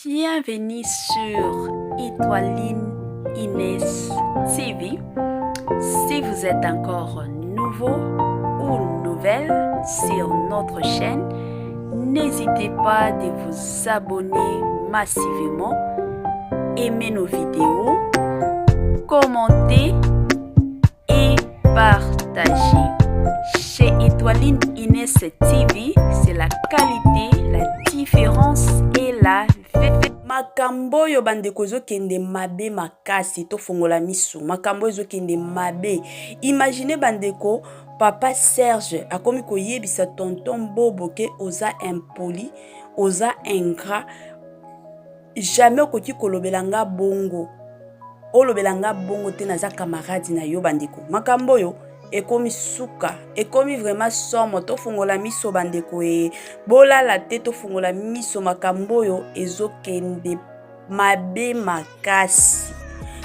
Bienvenue sur Étoiline Inès TV. Si vous êtes encore nouveau ou nouvelle sur notre chaîne, n'hésitez pas de vous abonner massivement, aimer nos vidéos, commenter et partager. Chez Étoiline Inès TV, c'est la qualité, la différence et la Makambo oyo bandeko ezokende mabe makasi, tofongola miso, makambo oyo ezokende mabe. Imagine bandeko, papa Serge akomi koyebisa tonton Bobo ke oza impoli, oza ingrat, jamais okoki kolobela nga bongo, olobela nga bongo te, naza camarade na yo. Bandeko, makambo oyo ekomi suka, ekomi vraiment somo. Tofungola miso bandeko, e bolala te, tofungola miso, makambo oyo ezokende mabe makasi.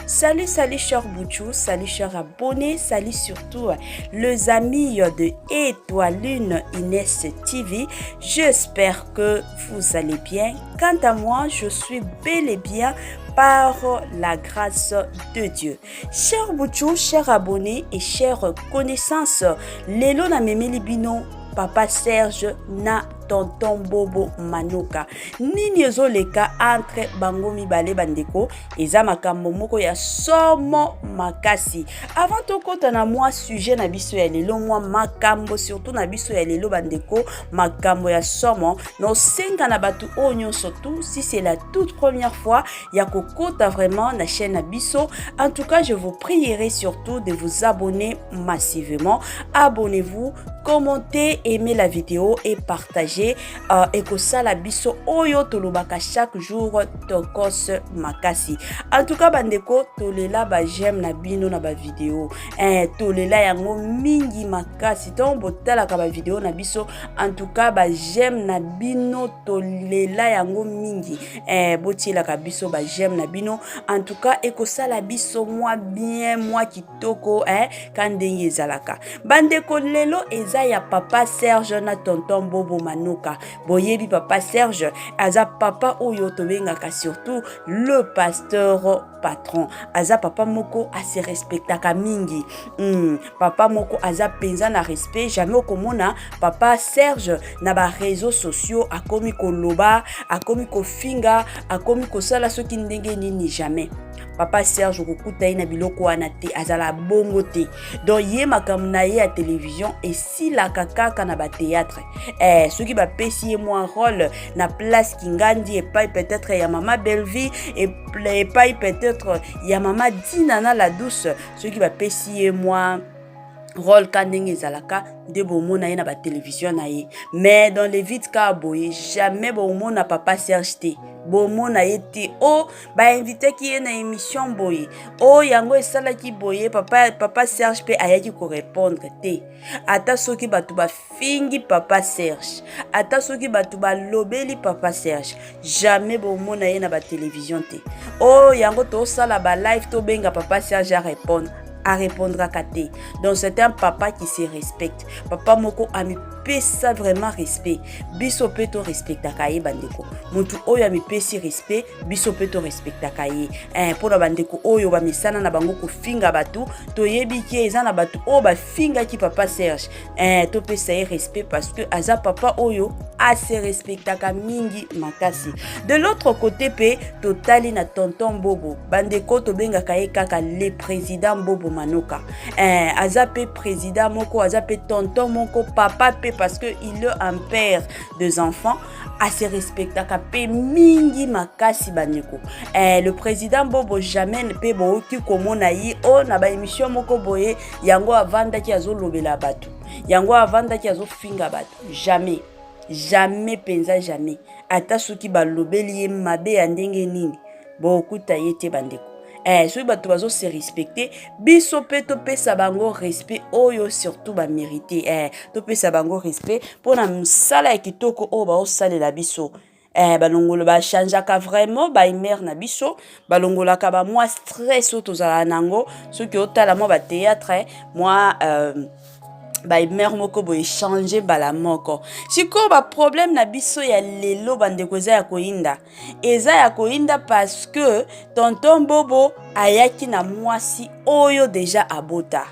Salut, salut cher Bouchou, salut cher abonné, salut surtout les amis de Étoiline Inès TV. J'espère que vous allez bien. Quant à moi, je suis bel et bien par la grâce de Dieu. Cher Bouchou, cher abonné et chère connaissance, lelo na memeli bino papa Serge na tonton Bobo Manoka. Nini ezoleka entre bango mibale? Bandeko, eza makambo moko ya somo makasi. Avant tokɔta na mwa sujet na biso ya lelo, mwa makambo surtout na biso ya lelo, bandeko, makambo ya somo, nosenga na bato oyo nyonso tout, si c'est la toute première fois ya kokota vraiment na chaîne na biso, en tout cas je vous prierai surtout de vous abonner massivement. Abonnez-vous, commentez, aimez la vidéo et partagez. Ekosala biso oyo tolobaka chaque jour, tokos makasi. En tout cas bandeko, tolela baj'aime na bino na bavideo, tolela yango mingi makasi. Ntongo botalaka bavideo na biso, en tout cas baj'aime na bino, tolela yango mingi. Botielaka biso baj'aime na bino, en tout cas ekosala biso mwa bien, mwa kitoko, ka ndenge ezalaka. Bandeko, lelo eza ya papa Serge na tonton Bobo Manoka. Boyebi papa Serge aza papa oyo tobengaka surtout le pasteur patron. Aza papa moko ase respectaka mingi, papa moko aza mpenza na respect. Jamais okomona papa Serge na baréseaux sociaux akomi koloba, akomi kofinga, akomi kosala soki ndenge nini. Jamais papa Serge okokuta ye na biloko wana te, azala bongo te. Donc ye makambo na ye ya télévision esilaka kaka na bathéâtre. Soki bapesi ye mwa rôle na place Kingandi, epai peut-être ya mama Bellevie, epai peut-être ya mama Dina na la douce, soki bapesi ye mwa rôle ka ndenge ezalaka, nde bomona ye na batelevizio na ye. Mais dans le vide kaka boye, jamais bomona papa Serge te, bomona ye te. O bainvitaki ye na émission boye, o yango esalaki boye, papa Serge mpe ayaki korépondre te. Ata soki bato bafingi papa Serge, ata soki bato balobeli papa Serge, jamais bomona ye na batelevizio te. O yango tosala balive, tobenga papa Serge arépondre, arépondraka te. Donc c'est un papa qui se respecte, papa moko amipesa vraiment respect. Biso mpe torespectaka ye bandeko. Motu oyo amipesi respect, biso mpe torespectaka ye. Mpona bandeko oyo bamesana na bango kofinga bato, toyebi ke eza na bato oyo bafingaki papa Serge. Topesa ye respect parce que aza papa oyo ase respectaka mingi makasi. De l'autre côté mpe totali na tonton Bobo, bandeko, tobengaka ye kaka le président Bobo Manoka. Aza mpe président moko, aza mpe tonton moko, papa mpe, parce que il est un père des enfants, ase respectaka mpe mingi makasi bandeko. Le président Bobo, jamais mpe boyoki komona ye o na baémission moko boye, yango avandaki azolobela bato, yango avandaki azofinga bato. Jamais, jamais mpenza, jamais. Ata soki balobeli ye mabe ya ndenge nini, bokuta ye te bandeko. Soki bato bazose respecte, biso mpe topesa bango respect oyo surtout bamérite. Topesa bango respect mpona mosala ya kitoko oyo baosalela biso. Balongolo bachangeaka vraiment bahumeur na biso, balongolaka bamwa stress oyo tozalaka nango soki otala mwa bathéâtre, mwa. Ba humeur moko boye change mbala moko. Sikoyo baproblème na biso ya lelo, bandeko, eza ya koyinda, eza ya koyinda, parce que tonton Bobo ayaki na mwasi oyo deja abota.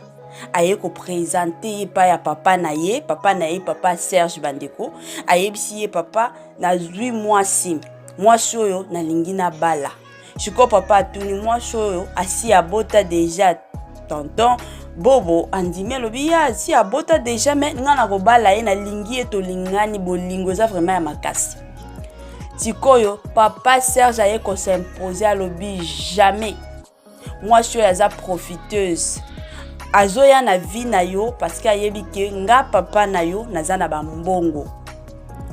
Aye koprésenter ye epai ya papa na ye, papa na ye, papa Serge. Bandeko, ayebisi ye: "Papa, nazwi mwasi, mwasi oyo nalingi nabala." Sikoyo papa atuni: "Mwasi oyo asi abota deja?" Tonton Bobo andimi, alobi: "Ya, asi abota deja, mais ngai na kobala ye, nalingi ye, tolingani, bolingo eza vraiment ya makasi." Sikoyo papa Serge aye kos'imposer, alobi: "Jamais. Mwasi oyo aza profiteuse, azoya na vie na yo parce que ayebi ke nga papa na yo naza na bambongo,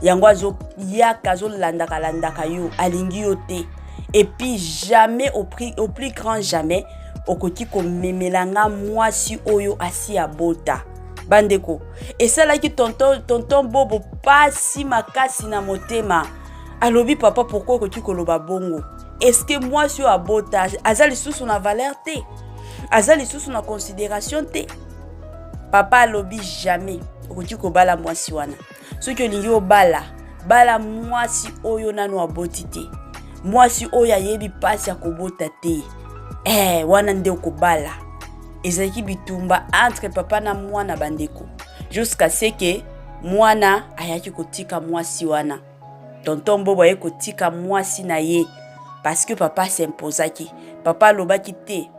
yango azoyaka, azolandaka landaka yo, alingi yo te. Et puis jamais, au plus grand jamais, okoki komemela nga mwasi oyo asi abota." Bandeko, esalaki tonton Bobo pasi makasi na motema. Alobi: "Papa, pourquoi okoki koloba bongo? Est-ce mwasi oyo abota aza lisusu na valeur te? Aza lisusu na considération te?" Papa alobi: "Jamais okoki kobala mwasi wana. Soki olingi obala, bala mwasi oyo nano aboti te, mwasi oyo ayebi mpasi ya kobota te. Wana nde okobala." Ezalaki bitumba entre papa na mwana, bandeko, jusqu'à ce que mwana ayaki kotika mwasi wana. Tonton Bobo aye kotika mwasi na ye parce que papa s'imposaki. Papa alobaki te,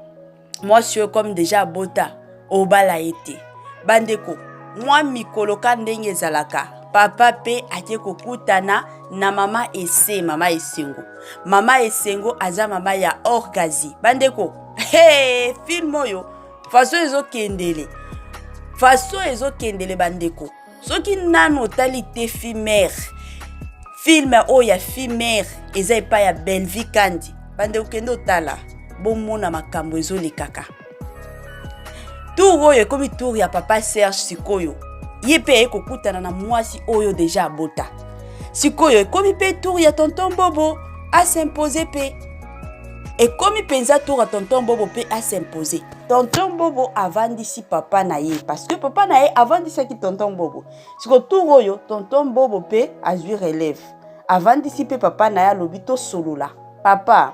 mwasi oyo comme deja abota, obala ye te. Bandeko, mwa mikolo ka ndenge ezalaka, papa mpe ake kokutana na mama Ese, mama Esengo. Mama Esengo aza mama ya Orgazi. Bandeko, hey, film oyo façon ezokendele, façon ezokendele. Bandeko, soki nanu otali te film oyo ya Filmer, eza epai ya Belvi Kandi. Bandeko, kende otala, bomona makambo ezolekaka. Tour oyo ekomi tour ya papa Serge. Sikoyo ye mpe aye kokutana na mwasi oyo deja abota. Sikoyo ekomi mpe tour ya tonton Bobo as'imposer mpe. Ekomi mpenza tour ya tonton Bobo mpe as'imposer. Tonton Bobo avandisi papa na ye, parce que papa na ye avandisaki tonton Bobo. Siko tour oyo tonton Bobo mpe azwi relève, avandisi mpe papa na ye, alobi: "Tosolola, papa.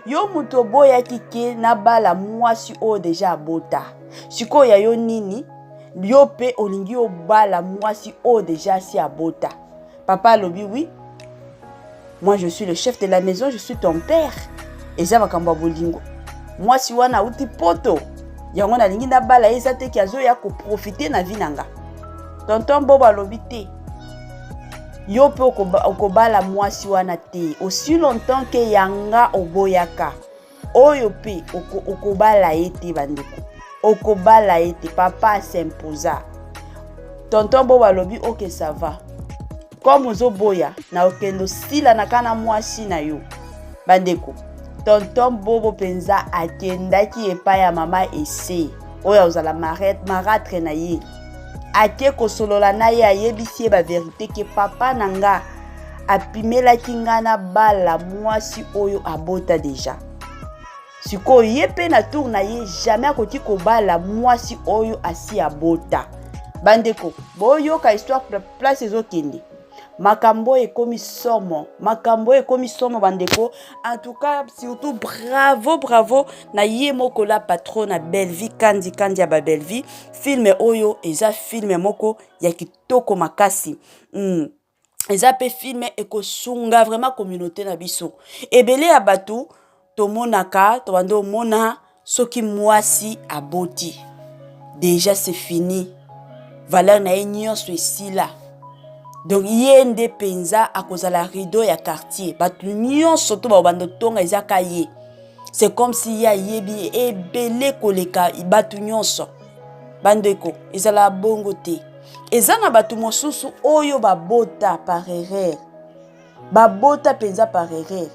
Yo moto oboyaki ke nabala mwasi oyo deja abota, sikoyo ya yo nini? Yo mpe olingi obala mwasi oyo deja asi abota?" Papa alobi: "Oui, moi je suis le chef de la maison, je suis ton père. Eza makambo ya bolingo. Mwasi wana auti Poto, yango nalingi nabala ye. Eza te ke azoya koprofiter na vie na nga." Tonton Bobo alobi: "Te, yo mpe okobala mwasi wana te. Aussi longtemps ke yanga oboyaka, oyo mpe okobala ye te. Bandeko, okobala ye te." Papa as'imposa. Tonton Bobo alobi: "Ok, ça va, comme ozoboya, na okende osilana na mwasi na yo." Bandeko, tonton Bobo mpenza akendaki epai ya mama Ese oyo azala marâtre na ye. Ake kosolola na ye, ayebisi ye bavérité ke papa na nga apimelaki nga na bala mwasi oyo abota deja. Sikoyo ye mpe na tour na ye, jamais akoki kobala mwasi oyo asi abota. Bandeko, boyoka histoire place ezokende. Makambo oyo ekomi somo, makambo oyo ekomi somo, bandeko. En tout cas, surtout bravo, bravo na ye moko la patron na Belvi Kandi, Kandi ya babelvi. Film oyo eza film moko ya kitoko makasi. Eza mpe film ekosunga vraiment communauté na biso. Ebele ya bato tomonaka, tobandi omona soki mwasi aboti déjà, c'est fini, valeur na ye nyonso esila. Donc ye nde mpenza akozala rideau ya quartier. Bato nyonso to bakobanda otonga ezaka ye. C'est comme si ye ayebi ebele koleka bato nyonso. Bandeko, ezala bongo te. Eza na bato mosusu oyo babota par erreur, babota mpenza par erreur.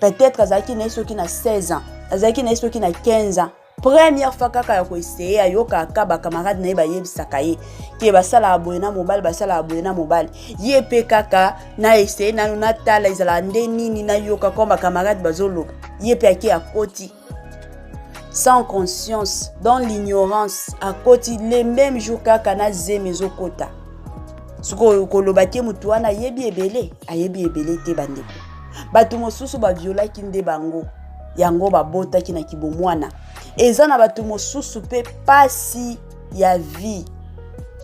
Peut-être azalaki na ye soki na 16 ans, azalaki na ye soki na 15 ans, première fois kaka ya koessayer, ayokaka bacamarade na ye bayebisaka ye ke basalaka boye na mobali, basalaka boye na mobali. Ye mpe kaka na essayer nanu, natala ezalaka nde nini, nayoka comme bacamarade bazoloba. Ye mpe ake akoti. Sans conscience, dans l'ignorance, akoti le même jour kaka na zemi ezokota. Sikoyo koloba te motu wana ayebi ebele, ayebi ebele te bandeko. Bato mosusu baviolaki nde bango, yango babotaki na kibomwana. Eza na bato mosusu mpe pasi ya vie,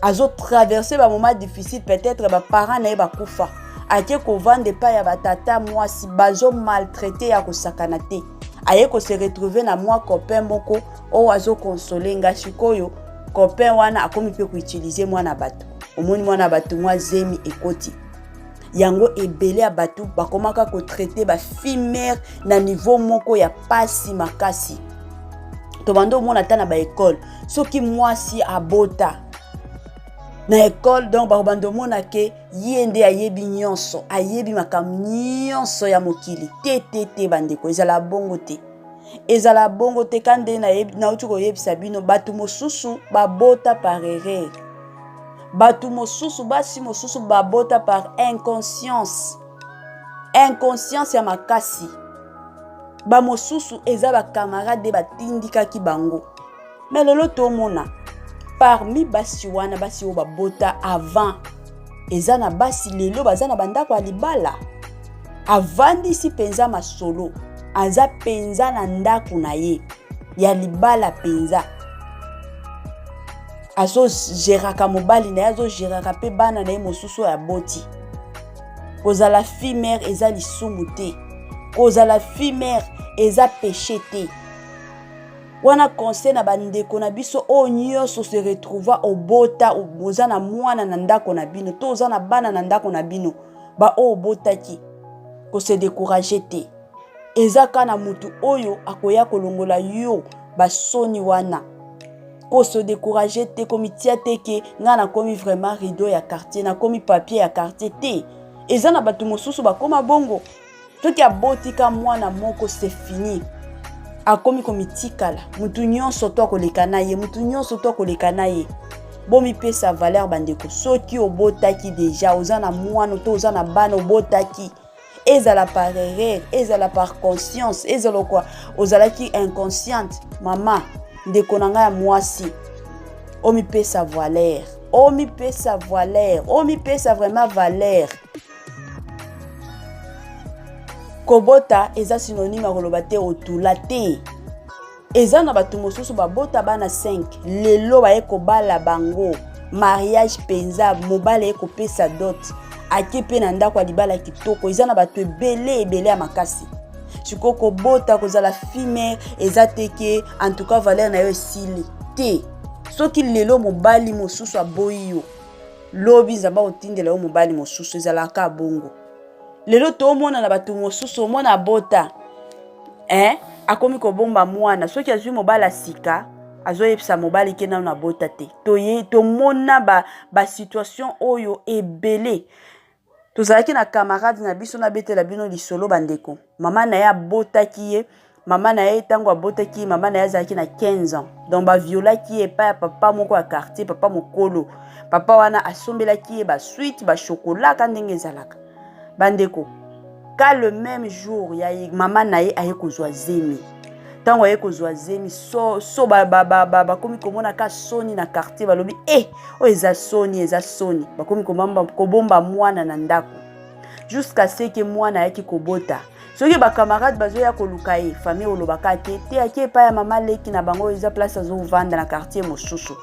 azo traverser ba moment difficile, peut-être ba parents na ye bakufa, ake kovanda epai ya batata mwasi bazo maltraite ya kosakana te, aye ko se retrouver na mwa copain moko oyo azo consoler nga. Sikoyo copain wana akomi mpe koutiliser mwana bato, omoni mwana bato mwa zemi ekoti. Yango ebele ya bato bakomaka kotraite bafille mère na niveau moko ya pasi makasi. Tobanda omona ata na baekole, soki mwasi abota na ekole, donc bakobanda omona ke ye nde ayebi nyonso, ayebi makambo nyonso ya mokili. Te te te bandeko, ezala bongo te, ezala bongo te. Ka nde nauti koyebisa bino, bato mosusu babota par erreur, bato mosusu, basi mosusu babota par inconscience, inconscience ya makasi. Bamosusu eza bacamarade nde batindikaki bango. Me lelo tomona parmi basi wana, basi oyo babota avant, eza na basi lelo baza na bandako ya libala, avandisi mpenza masolo, aza mpenza na ndako na ye ya libala mpenza, azogeraka mobali na ye, azogeraka mpe bana na ye mosusu oyo aboti. Kozala fille mère eza lisumu te, kozala fille mère eza péché te. Wana conseil na bandeko na biso oyo nyonso se retrouva obota, oza na mwana na ndako na bino to oza na bana na ndako na bino, baoyo obotaki, kose décourager te. Eza kaka na motu oyo akoya kolongola yo basoni wana. Kose décourager te, komitia te ke ngai nakomi vraiment rideau ya quartier, nakomi papier ya quartier te. Eza na bato mosusu bakóma bongo, soki abotika mwana moko, c'est fini, akomi komitikala, mutu nyonso to akoleka na ye, mutu nyonso to akoleka na ye. Bomipesa valeur bandeko. Soki obotaki deja, oza na mwana to oza na bana obotaki, ezala par erreur, ezala par conscience, ezala kwa ozalaki inconsciente, mama, ndeko na ngai ya mwasi, omipesa valeur, omipesa valeur, omipesa vraiment valeur. Kobota eza synonyme ya koloba te otula te. Eza na bato mosusu babota bana 5, lelo baye kobala bango, mariage mpenza, mobali aye kopesa dot, ake mpe na ndako ya libala kitoko. Eza na bato ebele ebele ya makasi. Sikoyo kobota, kozala fille mère eza te ke en tout cas valeur na yo esili te. Soki lelo mobali mosusu aboyi yo, lobi Nzambe akotindela yo mobali mosusu. Ezalaka bongo. Lelo tomona na bato mosusu, omona abota, eh? Akomi kobomba mwana, soki azwi mobali ya sika, azoyebisa mobali ke nano abota te. Toye tomona basituation ba oyo ebele. Tozalaki na camarade na biso, nabetela bino lisolo bandeko. Mama na ye abotaki ye, mama na ye ntango abotaki ye, mama na ye azalaki na 15 ans. Donc baviolaki ye epai ya papa moko ya quartier, papa mokolo. Papa wana asombelaki ye basuite, bachocolat, ka ndenge ezalaka bandeko. Ka le même jour ya mama na ye aye kozwa zemi, ntango aye kozwa zemi, so, so bakomi ba, ba, ba, komona ka soni na quartier, balobi e oyo eza soni, eza soni. Bakomi kobomba mwana na ndako jusqu'à ce que mwana ayaki kobota. Soki bacamarade bazoya koluka ye, famille olobaka te te ake epai ya mama leki na bango, eza place azovanda na quartier mosusu.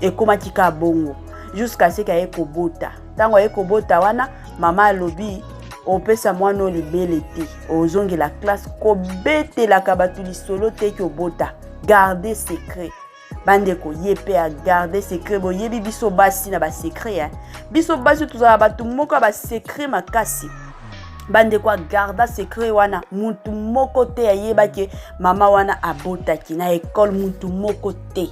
Ekomaki ka bongo jusqu'à ce que aye kobota. Ntango aye kobota wana, mama alobi: "Opesa mwana oyo libele te, ozongela classe, kobetelaka bato lisolo te ki obota, garde secret." Bandeko, ye mpe agarde secret. Boyebi biso basi na basecret, eh? Biso basi tozala bato moko ya basecret makasi. Bandeko, agarda secret wana, mutu moko te ayebaki mama wana abotaki na ekole, mutu moko te.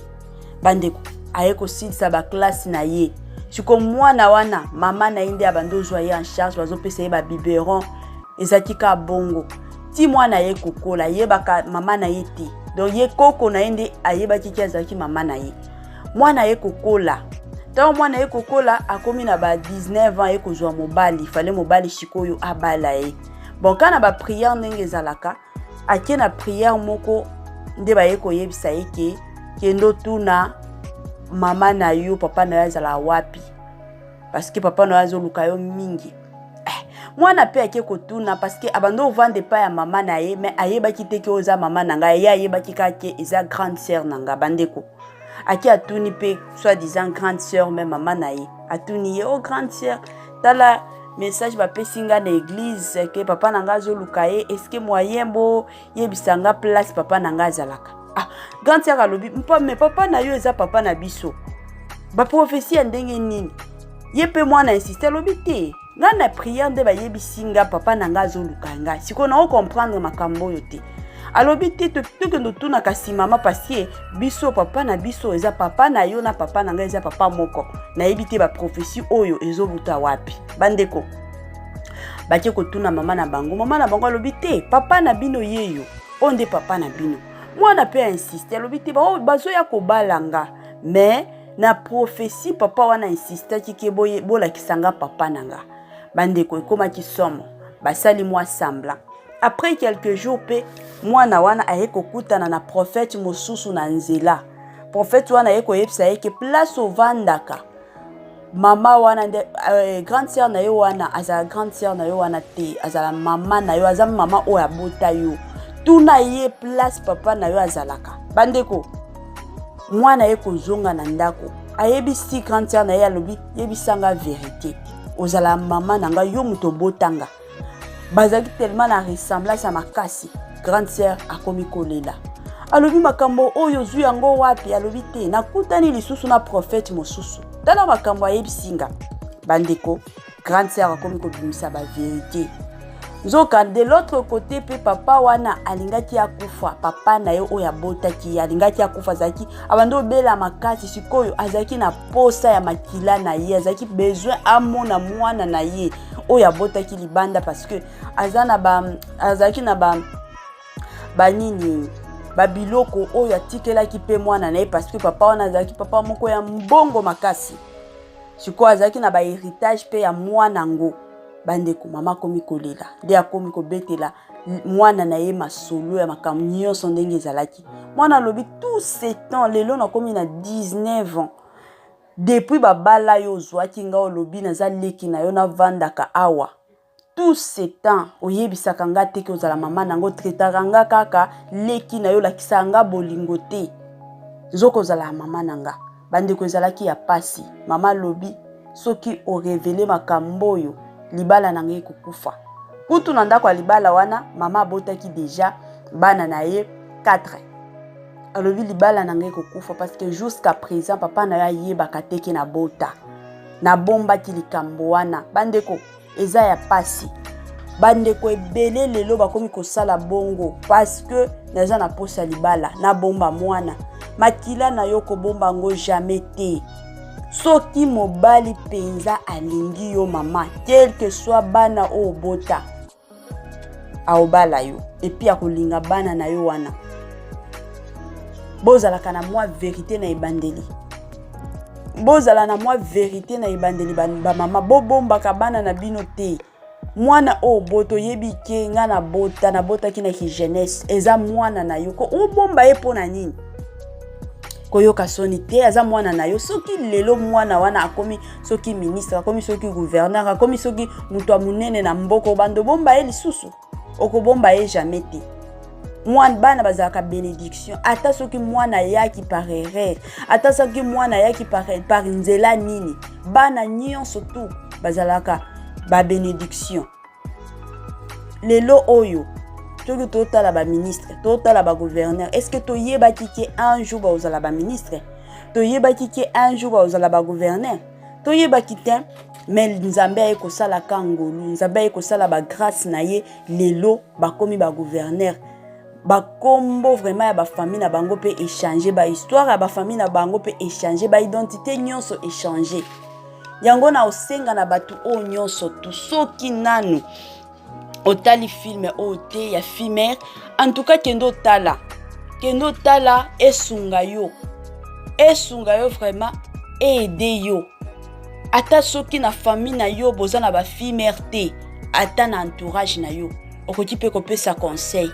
Bandeko, aye kosilisa baklase na ye. Siko mwana wana, mama na ye nde abandi ozwa ye en charge, bazopesa ye babiberon. Ezalaki kaka bongo ti mwana ye kokola, ayebaka mama na ye te. Donc ye koko na ye nde ayebaki ki azalaki mama na ye. Mwana ye kokola, ntango mwana ye kokola, akomi na ba 19 ans, aye kozwa mobali. Fale mobali sikoyo abala ye. Bon, ka na baprière ndenge ezalaka, ake na prière moko. Nde baye koyebisa ye ke kende otuna mama na yo, papa na yo azala wapi, parce que papa na yo azoluka yo mingi. Eh, mwana mpe ake kotuna, parce que abandi ovanda epai ya mama na ye, mais ayebaki te ke oyo eza mama na ngai. Ye ayebaki kaka ke eza grande sœur na ngai. Bandeko, ake atuni mpe soit disant grande sœur, mais mama na ye. Atuni ye: "O oh, grande sœur, tala message bapesi nga na église ke papa na ngai azoluka ye. Est-ce moyen boyebisa nga place papa na ngai azalaka?" Ah, grande sœur alobi: "Mais papa na yo eza papa na biso, baprophétie ya ndenge nini?" Ye mpe mwana insiste, alobi: "Te, ngai na prière nde bayebisi nga papa na ngai azoluka ngai. Sikoyo nao comprendre makambo oyo te." Alobi: "Te, tokende otunaka si mama, parce que biso papa na biso eza papa na yo na papa na ngai eza papa moko. Nayebi te baprophétie oyo ezobuta wapi." Bandeko, bake kotuna mama na bango. Mama na bango alobi: "Te, papa na bino yeyo, oyo nde papa na bino." Mwana mpe ainsiste, alobi: "Te, bazoya kobala nga, mais na prophétie papa wana insistaki ke bolakisa nga papa na nga." Bandeko, ekomaki somo. Basali mwa semblant. Après quelques jours mpe mwana wana aye kokutana na prophète mosusu na nzela. Prophète wana aye koyebisa ye ke place ovandaka, mama wana nde grande sœur na yo wana. Azala grande sœur na yo wana te, azala mama na yo, aza mama oyo abota yo. Tuna ye place papa na yo azalaka. Bandeko, mwana ye kozonga na ndako, ayebisi grande sœur na ye, alobi: "Yebisanga vérité, ozala mama na ngai, yo moto obotanga." Bazalaki tellement na ressemblance ya makasi. Grande sœur akomi kolela, alobi: "Makambo oyo ozwi yango wapi?" Alobi: "Te, nakutani lisusu na prophète mosusu, tala makambo ayebisi nga." Bandeko, grande sœur akomi kobimisa bavérité. Nzoka de l'autre côté mpe papa wana alingaki akufa. Papa na ye oyo abotaki ye alingaki akufa, azalaki abandi obela makasi. Sikoyo azalaki na posa ya makila na ye, azalaki besoin amona mwana na ye oyo abotaki libanda, parce que aza na ba azalaki na ba banini, babiloko oyo atikelaki mpe mwana na ye, parce que papa wana azalaki papa moko ya mbongo makasi. Sikoyo azalaki na bahéritage mpe ya mwana ngo. Bandeko, mama akomi kolela, nde akomi kobetela mwana na ye masolo ya makambo nyonso ndenge ezalaki. Mwana alobi: "Tout ce temps, lelo nakomi na 19 ans, depuis babala yo, ozwaki nga, olobi naza leki na yo, navandaka awa. Tout ce temps oyebisaka nga te ke ozala mama nango, otraitaka nga kaka leki na yo, olakisaka nga bolingo te, nzoka ozala mama na nga." Bandeko, ezalaki ya pasi. Mama alobi: "Soki orévéler makambo oyo, libala na ngai ekokufa." Kutu na ndako ya libala wana, mama abotaki déjà bana na ye 4. Alobi: "Libala na ngai ekokufa, parce que jusqu'à présent papa na yo ayebaka te ke nabota, nabombaki likambo wana." Bandeko, eza ya pasi. Bandeko ebele lelo bakomi kosala bongo, parce que naza na posa libala, nabomba mwana. Makila na yo, kobomba yango jamais te. Soki mobali mpenza alingi yo, mama, quel que soit bana oyo obota, aobala yo, et puis akolinga bana na yo wana. Bozalaka na mwa vérité na ebandeli, bozala na mwa vérité na ebandeli. Bamama, bobombaka bana na bino te. Mwana oyo bota, oyebi ke nga nabota, nabotaki na jeunesse, eza mwana na yo, ko obomba ye mpo na nini? Koyoka soni te, aza mwana na yo. Soki lelo mwana wana akomi soki ministre, akomi soki gouverneur, akomi soki moto ya monene na mboka, obanda obomba ye lisusu? Okobomba ye jamais te. Mwana, bana bazalaka bénédiction. Ata soki mwana ayaki par erreur, ata soki mwana ayaki par nzela nini, bana nyonso tu bazalaka babénédiction. Lelo oyo soki totala baministre, totala bagouverneur, est ce que toyebaki ke un jour bakozala baministre? Toyebaki ke un jour bakozala bagouverneur? Toyebaki te. Mais Nzambe aye kosalaka ngolu, Nzambe aye kosala bagrâce na ye, lelo bakomi bagouverneur. Bakombo vraiment ya bafamille na bango mpe échange, bahistoire ya bafamille na bango mpe échange, baidentité nyonso échange. Yango na osenga na bato oyo nyonso tu, soki nanu otali film oyo te ya Fille-Mère, en tout cas kende otala, kende otala. Esunga yo, esunga yo vraiment, eaider yo. Ata soki na famille na yo boza na bafille-mère te, ata na entourage na yo, okoki mpe kopesa conseil.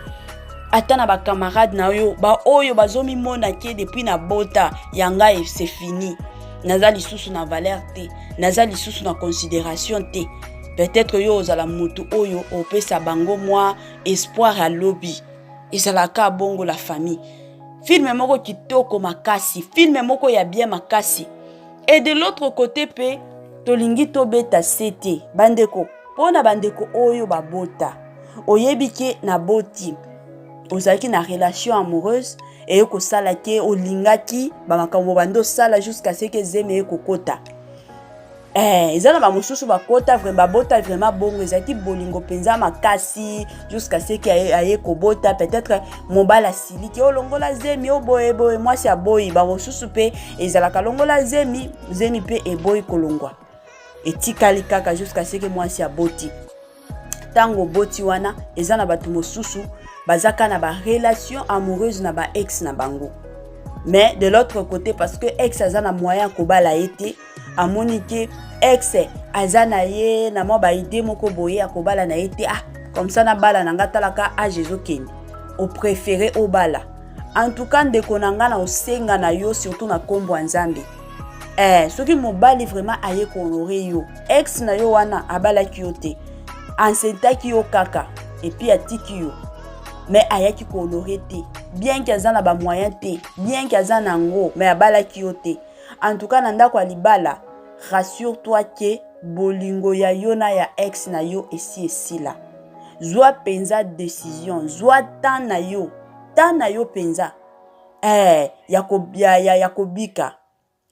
Ata na bacamarade na yo baoyo bazomimona ke depuis na bota ya ngai, c'est fini, naza lisusu na valeur te, naza lisusu na considération te. Peut-être yo ozala motu oyo opesa bango mwa espoir ya lobi. Ezalaka bongo, la famille. Film moko kitoko makasi, film moko ya bien makasi. Et de l'autre côté mpe, tolingi tobeta se te, bandeko. Mpo na bandeko oyo babota, oyebi ke naboti, ozalaki na relation amoureuse, eye kosala ke olingaki bamakambo bandi osala jusqu'à ce que zemi eye kokota. Eza na bamosusu bakota vraiment, babota vraiment bongo, ezalaki bolingo mpenza makasi jusqu'à ce que aye kobota. Peut-être mobali asiliki, olongola zemi, o boye boye, mwasi aboyi. Bamosusu mpe ezalaka longola zemi, zemi mpe eboyi kolongwa, etikali kaka jusqu'à ce que mwasi aboti. Ntango oboti wana, eza na bato mosusu baza kaka na barelation amoureuse na baex na bango. Mais de l'autre côté, parce que ex aza na moyen kobala ye te, amoni ke ex aza na ye na mwa baidées moko boye ya kobala na ye te. Ah, comme ça nabala na nga, talaka âge ezokende, opréféré obala. En tout cas, ndeko na nga, na osenga na yo surtout na nkombo ya Nzambe, soki mobali vraiment aye kohonorer yo, ex na yo wana abalaki yo te, enceinteaki yo kaka et puis atiki yo, mais ayaki kohonorer te, bien que aza na bamoyen te, bien que aza nango, mais abalaki yo te. En tout cas, na ndako ya libala, rassure toi ke bolingo ya yo na ya ex na yo esi esila. Zwa mpenza décision, zwa temps na yo, temps na yo mpenza ya kobika.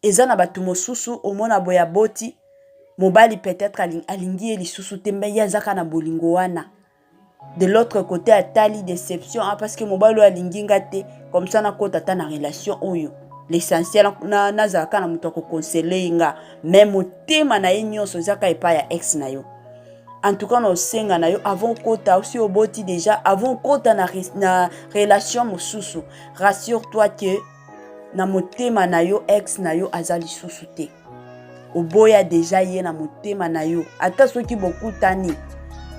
Eza na bato mosusu omona boye, aboti, mobali peut-être alingi ye lisusu te, mais ye azaka na bolingo wana. De l'autre côté, atali déception, ah, parce que mobali oyo alingi nga te, comme ça nakota ata na relation oyo, l'essentiel nazalaka na moto akoconsoler nga. Mais motema na ye nyonso ezaka epai ya ex na yo. En tout cas, na osenga na yo, avant okota, osi oboti déjà, avant okota na relation mosusu, rassure toi ke na motema na yo ex na yo aza lisusu te. Oboya déjà ye na motema na yo. Ata soki bokutani,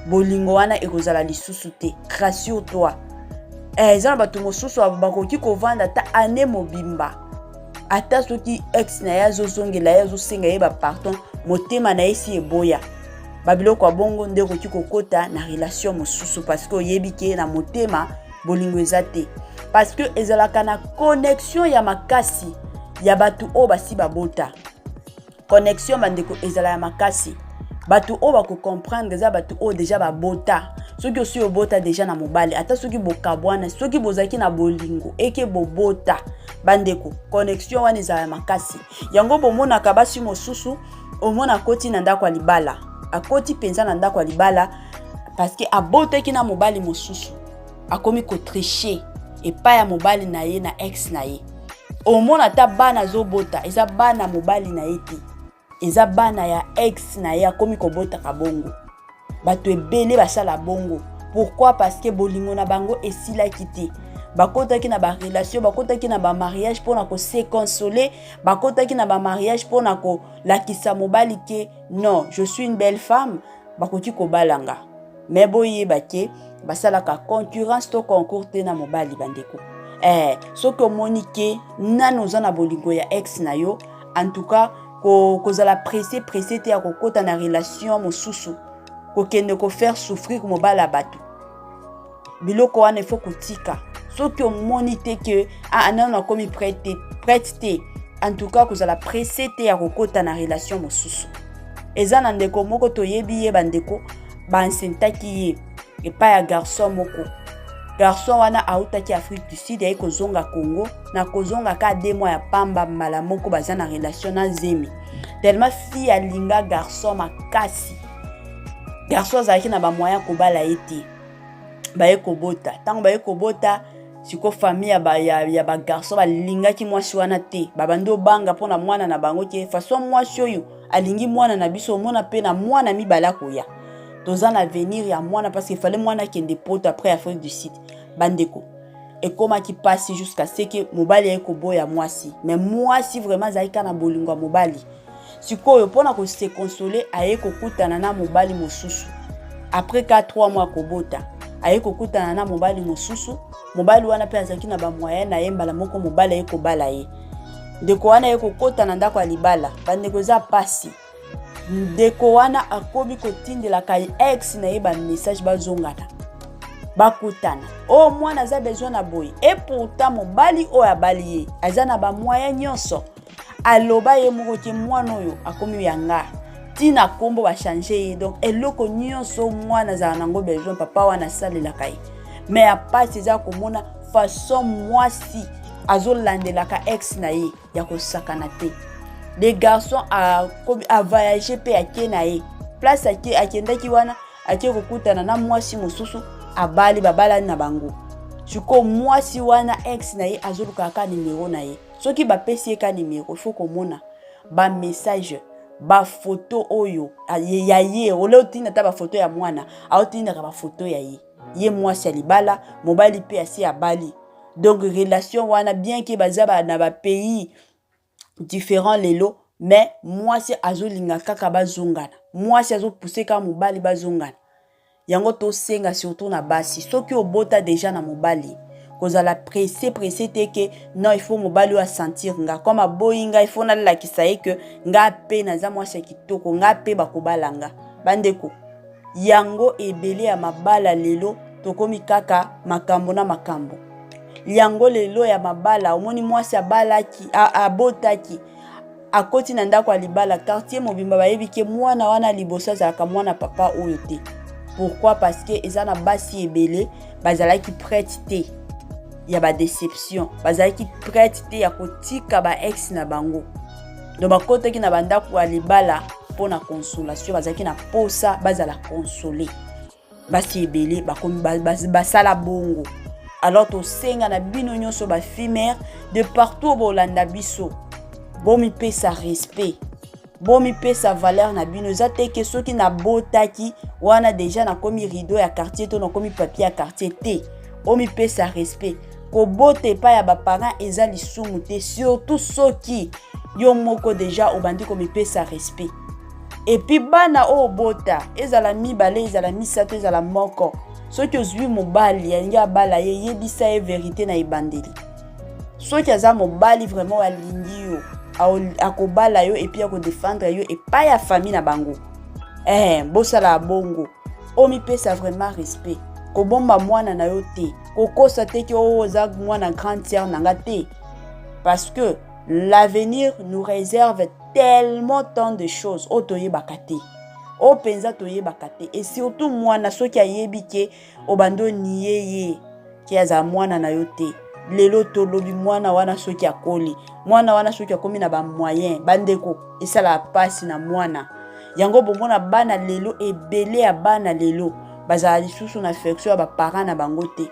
bolingo wana ekozala lisusu te, rassure toi. Eza na bato mosusu bakoki kovanda ata année mobimba, ata soki ex na ye azozongela ye, azosenga ye bapardon, motema na ye si eboya babiloko ya bongo. Nde okoki kokota na relation mosusu parce que oyebi ke na motema bolingo eza te, parce que ezalaka na connexion ya makasi ya bato oyo basi babota. Connexion, bandeko, ezala ya makasi. Bato oyo bakocomprendre eza bato oyo déjà babota. Soki osi obota déjà na mobali, ata soki bokabwana, soki bozalaki na bolingo eke bobota, bandeko, connexion wana ezala ya makasi. Yango bomonaka basi mosusu, omona akoti na ndako ya libala, akoti mpenza na ndako ya libala parce que abotaki na mobali mosusu, akomi kotricher epai ya mobali na ye na ex na ye. Omona ata bana azobota eza bana mobali na ye te, eza bana ya ex na ye. Akomi kobotaka bongo. Bato ebele basala bongo. Pourquoi? Parce que bolingo na bango esilaki te. Bakotaki na barelation, bakotaki na bamariage mpona kose consoler, bakotaki na bamariage mpona kolakisa mobali ke non, je suis une belle femme, bakoki kobalanga. Mais boyeba ke basalaka concurrence to concours te na mobali, bandeko. Soki omoni ke nani oza na bolingo ya ex na yo, en tout cas kozala pressé pressé te ya kokɔta na relation mosusu, kokende kofaire souffrir mobali ya bato. Biloko wana ifo kotika. Soki omoni te ke ah, nano nakomi prête te, en tout cas kozala pressé te ya kokɔta na relation mosusu. Eza na ndeko moko toyebi ye, bandeko, baenceintaki ye epai ya garçon moko. Garçon wana autaki Afrique du Sud, aye kozonga Congo. Na kozonga ka 2 mois ya pamba, mbala moko baza na relation na zemi. Tellement fille alinga garçon makasi, garçon azalaki na bamoyen kobala ye te. Baye kobota. Ntango baye kobota siko, famille ya bagarçon balingaki mwasi wana te. Babandi obanga mpona mwana na bango ke façon mwasi oyo alingi mwana na biso, omona mpe na mwana mibale akoya, toza na avenir ya mwana, parce que fallait mwana akende Poto après Afrique du Sud. Bandeko, ekomaki mpasi jusqu'à ce que mobali aye koboya mwasi. Mais mwasi vraiment azalaki kaka na bolingo ya mobali. Sikoyo, mpona kose consoler, aye kokutana na mobali mosusu après ka 3 mois kobota. Aye kokutana na mobali mosusu. Mobali wana mpe azalaki na bamoyen na ye. Mbala moko mobali aye kobala ye. Ndeko wana aye kokota na ndako ya libala. Bandeko, eza pasi. Ndeko wana akomi kotindelaka ex na ye bamessage, bazongana, bakutana. Oyo mwana aza besoin na boye. Et pourtant mobali oyo abali ye aza na bamoyen nyonso. Aloba ye moko ke mwana oyo akomi ya nga, ntina nkombo bachange ye. Donc eloko nyonso mwana azala nango besoin, papa wana asalelaka ye. Mais ya pasi eza komona façon mwasi azolandelaka ex na ye ya kosakana te. Le garçon avoyage mpe ake na ye place ake, akendaki wana, ake kokutana na mwasi mosusu, abali, babalani na bango. Sikoyo mwasi wana, ex na ye, azolukaka ka nimero na ye. Soki bapesi ye ka nimero, ifo komona bamessage, bafoto oyo ya ye. Ole otinda ata bafoto ya mwana, aotindaka bafoto ya ye. Ye mwasi ya libala, mobali mpe asi abali. Donc relation wana, bien ke baza na bapays différent lelo, mais mwasi azolinga kaka bazongana. Mwasi azopuse kaka mobali bazongana. Yango tosenga surtout na basi, soki obota déjà na mobali, kozala pressé pressé te ke non, il faut mobali oyo asentir nga comme aboyi nga, il faut nalakisa ye ke nga mpe naza mwasi ya kitoko, nga mpe bakobala nga. Bandeko, yango ebele ya mabala lelo tokomi kaka makambo na makambo. Yango lelo ya mabala, omoni mwasi abalaki, abotaki, akoti na ndako ya libala, quartier mobimba bayebi ke mwana wana liboso azalaka mwana papa oyo te. Pourquoi? Parce que eza na basi ebele bazalaki prête te ya badéception, bazalaki prête te ya kotika baex na bango. Donc bakotaki na bandako ya libala mpona consolation, bazalaki na posa bazala consolé. Basi ebele bakomi basala bongo. Alors tosenga na bino nyonso, bafille-mère de partout bolanda biso, bomipesa respect, bomipesa valeur na bino. Eza te ke soki nabotaki wana déjà nakomi rideau ya quartier to nakomi papier ya quartier te. Omipesa respect. Kobota epai ya baparent eza lisumu te, surtout soki yo moko déjà obandi komipesa respect. Et puis bana oyo obota, ezala mibale, ezala misato, ezala moko, soki ozwi mobali alingi abala ye, yebisa ye vérité na ebandeli. Soki aza mobali vraiment alingi yo, akobala yo et puis akodefendre yo epai ya famille na bango. Bosala bongo, omipesa vraiment respect. Kobomba mwana na yo te, kokosa te ke oyo oza mwana grande sœur na nga te, parce que l'avenir nous réserve tellement tant de choses oyo toyebaka te, oyo mpenza toyebaka te. Et surtout mwana, soki ayebi ke obandi onie ye ke azala mwana na yo te lelo, tolobi mwana wana soki akoli, mwana wana soki akomi na bamoyen, bandeko, esalaka mpasi na mwana. Yango bomona bana lelo, ebele ya bana lelo bazala lisusu na affection ya baparent na bango te.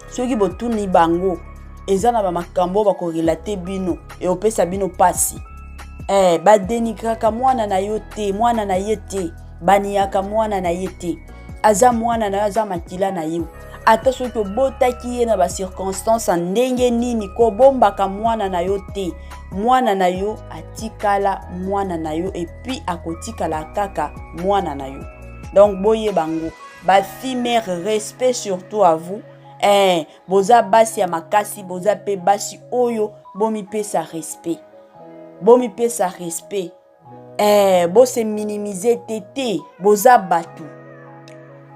Soki botuni bango, eza na bamakambo oyo bakorelate bino, eopesa bino mpasi. Badenigraka mwana na yo te, mwana na ye te, baniyaka mwana na ye te. Aza mwana na yo, aza makila na yo. Ata soki obotaki ye na bacirconstance ya ndenge nini, kobombaka mwana na yo te. Mwana na yo atikala mwana na yo et puis akotikala kaka mwana na yo. Donc boyeba ngo, bafille-mère, respect surtout à vous. Boza basi ya makasi, boza mpe basi oyo bomipesa respect, bomipesa respect. Bose minimize te te. Boza bato,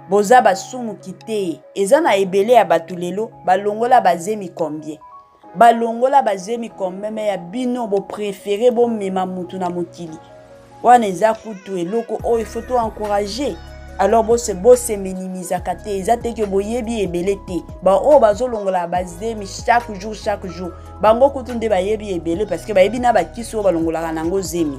boza basumuki te. Eza na ebele ya bato lelo balongola bazemi combien, balongola bazemi combien, mais ya bino bopréféré bomema mutu na mokili wana. Eza kutu eloko oyo faut to encourager. Alors bose minimizaka te. Eza te ke boyebi ebele te. Baoyo bazolongola bazemi chaque jour, chaque jour, bango kutu nde bayebi ebele, parce que bayebi na bakisi oyo balongolaka nango zemi.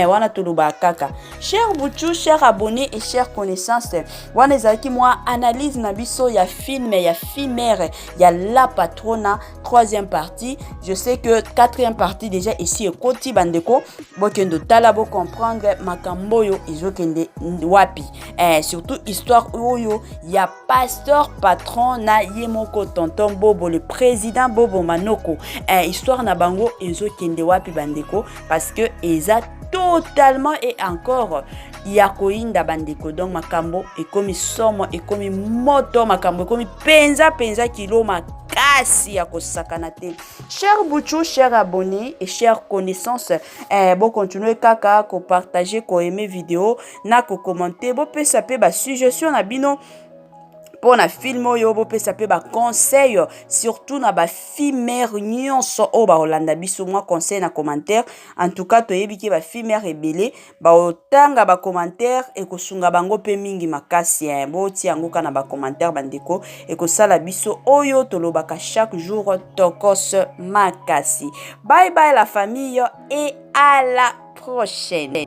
Wana tolobaka kaka. Cher buchu, cher abonné et cher connaissance, wana ezalaki mwa analyse na biso ya film ya Fille-mère ya La Patrona, troisième partie. Je sais que quatrième partie déjà esi ekoti. Bandeko, bokende otala, bocomprendre makambo oyo ezokende wapi, surtout histoire oyo ya pasteur patron na ye moko tonton Bobo, le président Bobo Manoko. Histoire na bango ezokende wapi, bandeko? Parce que eza totalement et encore Ya koyinda bandeko, donc makambo ekomi somo, ekomi moto, makambo ekomi mpenza mpenza kilo makasi ya kosakana te. Cher Buchu, cher abonné et cher connaissance, eh, bocontinue kaka kopartage, koaime video na kokommente, bopesa mpe basuggestion na bino mpo na film oyo, bopesa mpe baconseil, surtout na bafille-mère nyonso oyo bakolanda biso. Mwa conseil na commentaire. En tout cas, toyebi ke bafille-mère ebele baotanga bacommentaire, ekosunga bango mpe mingi makasi. Botia yango kaka na bacommentaire, bandeko, ekosala biso oyo tolobaka chaque jour, tokos makasi. Bye bye la famille et à la prochaine.